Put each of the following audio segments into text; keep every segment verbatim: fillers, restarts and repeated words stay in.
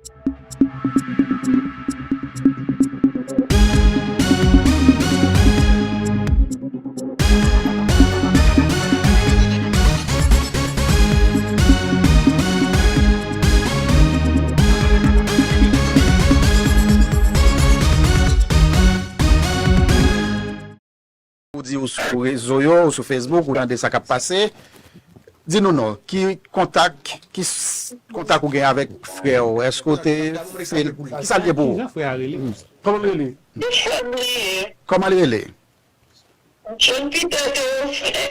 Ou di ou sou rezo yo, ou sou Facebook, ou tande sa k ap pase. Di nou non, ki kontak, ki s- kontak ou gen avèk frè w? Èske w te fè l, ki sa l ye pou ou? Kijan frè a rele? Kòman l rele? Li frè m li ye. Kòman l rele? John Peter Théophile.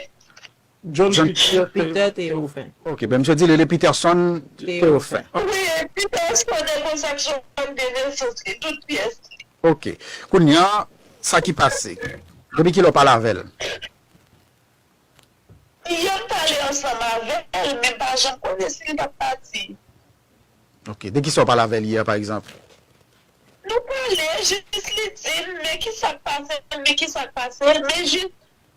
John John Peter Peter Théophile. Ok, ben misye di li rele Peterson Théophile. Théophile. Wi, Peterson de Conception de Naissance, li tout pyès li. Ok. Kounye a, sa ki pase? Depi kilè w pale avè l? Yè m pale ansanm avè l, men m pa janm konnen si l t ap pati. Ok. De ki sa w pale avè l yè, pa egzanp? Nou pale, jis li di m, men ki sa k pase l, men ki sa k pase l, men jis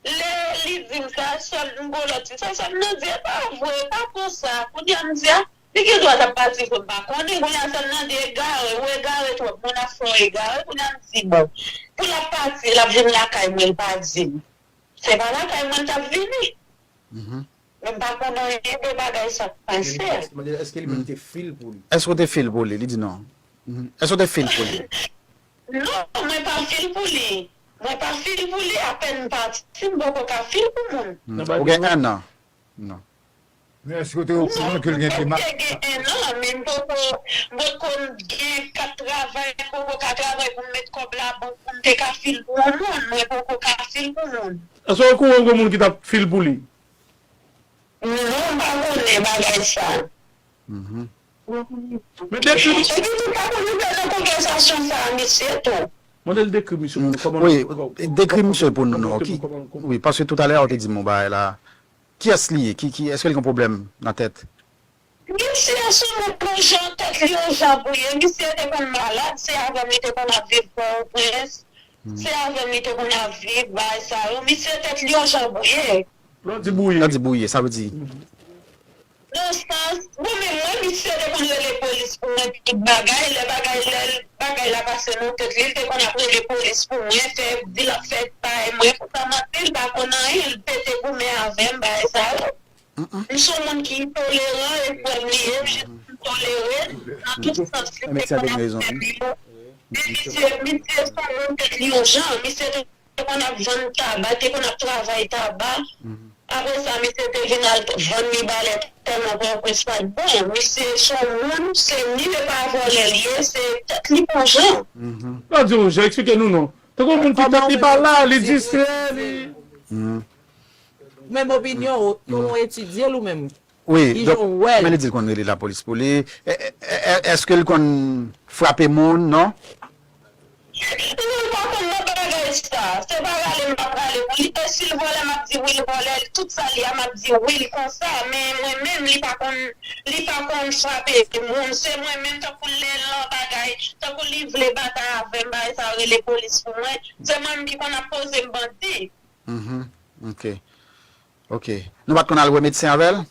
lè li di m sa, sèl m gon lòt ti, sa, sa m nan di, e pa vre, e pa konsa. Kounye a m di, a, li gen dwa t ap pati vre, m pa konnen. Kounye a sa m nan di, egare, ou egare twòp, moun ap fè w egare. Kounye a m di, bon, pou l ap pati, l ap vin lakay mwen, l pa di m. Se pa lakay mwen l t ap vini. Mhm. Men m pa konn anyen de bagay sa k pase a. Mande l èske li menm te fil pou li. Èske w te fil pou li? Li di non. Mhm. Èske w te fil pou li? Non, mwen pa fil pou li. Mwen pa fil pou li, apèn m pati, m poko ka fil pou moun. Hmm. Ou gen enn an? Non. Men èske w te okouran ke l gen demarch? Mwen gen enn an, men m poko, m poko gen kat travay, m poko ka travay pou m met kòb labank pou m te ka fil pou yon moun. Mwen poko ka fil pou moun. Èske w okouran gen moun ki t ap fil pou li? Non, m pa konnen bagay sa. Mhm. Men dekri. Epi tou, pa pou nou pran nan konvèsasyon sa a, mesye tou. Mande l dekri misye pou nou, kòman. Wi, dekri misye pou nou non. Ki, wi, paske toutalè a ou te di m yon bagay la. Kiyès li ye? Ki, ki, èske l gen pwoblèm nan tèt? Misye sou moun yon jan, tèt li yon jan bouyi. Misye te konn malad, se avè m li te konn ap viv Pòtoprens. Se avè m li te konn ap viv, bagay sa yo. Misye tèt li yon jan bouyi. Lè w di bouyi. Lè w di bouyi, sa vle di? Nan sans, bon, men mwen, misye te konn rele polis pou mwen, tout bagay, lè bagay, lè bagay la pase nan tèt li, li te konn ap rele polis pou mwen, fè, di l ap fè bagay mwen, poutan manti, li pa konn anyen, li pete goumen avè m, bagay sa yo. M se yon moun ki toleran, e frè m li ye, m jis tolere l nan tout sans, li te konn ap fè li yo. Men misye, misye se yon moun tèt li yon jan, misye te konn ap vann taba, te konn ap travay taba. Apre sa, misye te vin al vann Mibalè tèlman Pòtoprens pa t bon. Misye se yon moun, se ni le pa vòlè li ye, se tèt li pa yon jan. Lè w di yon jan, eksplike nou non. Tankou yon moun ki tèt li pa la, li distrè, li. Menm opinyon ou, kòman w etidye l ou menm? Wi, donk, men li di l konn rele lapolis pou li. E, e, e, èske l konn frape moun, non? Non, m pa konn nan bagay sa. Se pa rale m ap rale pou li. E si l vòlè, m ap di wi, l vòlè. Tout sa li a, m ap di wi, l konsa. Men mwen menm, li pa konn, li pa konn frape moun. Se mwen menm, tankou lè l nan bagay, tankou li vle batay avè m, bagay sa yo rele polis pou mwen. Se mwen menm ki konn ap poze m bandi. Mhm. Ok. Ok. Nou pa t konn al wè medsen avè l?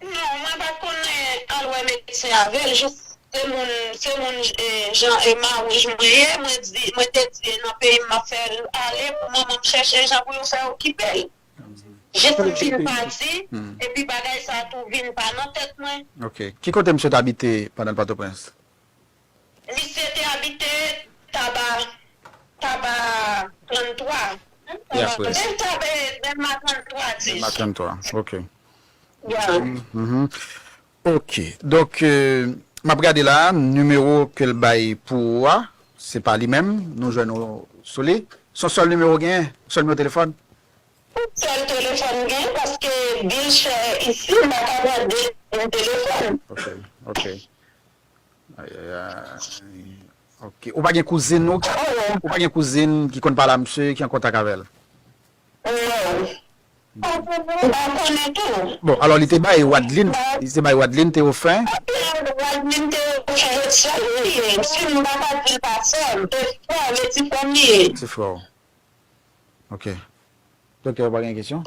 Non, mwen pa t konn al wè medsen avè l. Jis se moun, se moun, e, jan, e, Mawouj mwen ye, mwen di, mwen te di nan peyi m, m ap fè l ale pou manman m chèche jan pou yo fè okipe l. Jis m fin pati, epi bagay sa tou vin pa nan tèt mwen. Ok. Ki kote misye t abite pandan l Pòtoprens? Misye te abite Taba, Taba tranntwa. E apre? Menm Taba, menm Taba tranntwa dis. Menm Taba tranntwa, ok. Ya. Mhm. Ok. Donk, euh, m ap gade la, nimewo ke l bay pou ou a, se pa li menm, nou jwenn ou sou li. Se yon sèl nimewo w genyen, sèl nimewo telefòn? Sèl telefòn m gen, paske bil chè isi, m pa ka pran de telefòn. Ok, ok. Ay, ay, ay. Ok. Ou pa gen kouzin ou ki, ou pa gen kouzin ki konn pale a misye, ki an kontak avè l? Non. M pa konnen tou. Bon, alò, li te bay Wadlin, li te bay Wadlin Théophile. Wadlin Théophile, se sè m li ye. Si m pa ka di l pa sè m, e frè m, e ti frè m li ye. Ti frè w. Ok. Doktè, ou pa gen kesyon?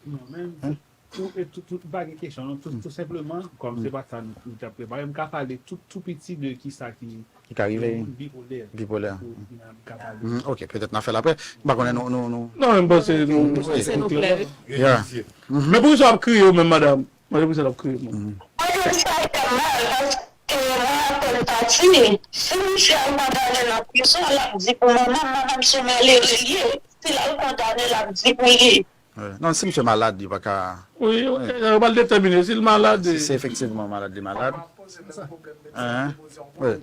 Non, men. Hein? Ou, e, tout, tout, pa gen kesyon, non. Tout, tout senpleman, kòm se pa sa nou, nou t ap prepare, m ka pale tout, tou piti de kisa ki, ki ka rive, de moun bipolè. Bipolè. Ou, m ka pale. Mm, ok, petèt n a fè l apre. M pa konnen nou, nou, nou. Non, men m panse nou, nou, nou klè. Yeah. Men poukisa w ap kriye ou menm, madanm? Mwen, poukisa w ap kriye ou menm? Mwen, sa fè mal, paske mwen apèn pati. Si misye al kondane nan prizon, l ap di pou manman, manman m se malere l ye. Si l al kondane, l ap di pou li. Wi. Non, si misye malad, li pa ka. Wi, wi, yo pral detèmine si l malad. Si se efektivman malad, li malad. Hein? Wi.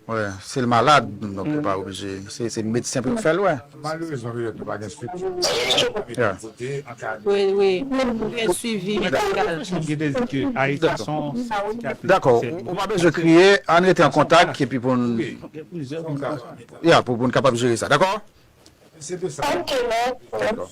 Wi, si l malad, donk, yo pa oblije. Se, se medsen pou fè l, wè. Malerezman, petèt nou pa gen estrikti. Yeah. Wi, wi. Pou gen swivi medikal. Dakò. Gen de di ke Ayiti se yon sitiyasyon. Dakò. Ou pa bezwen kriye, ann rete an kontak, epi pou n, yeah, pou, pou n kapab jere sa, dakò? Ok, mèsi. Dakò.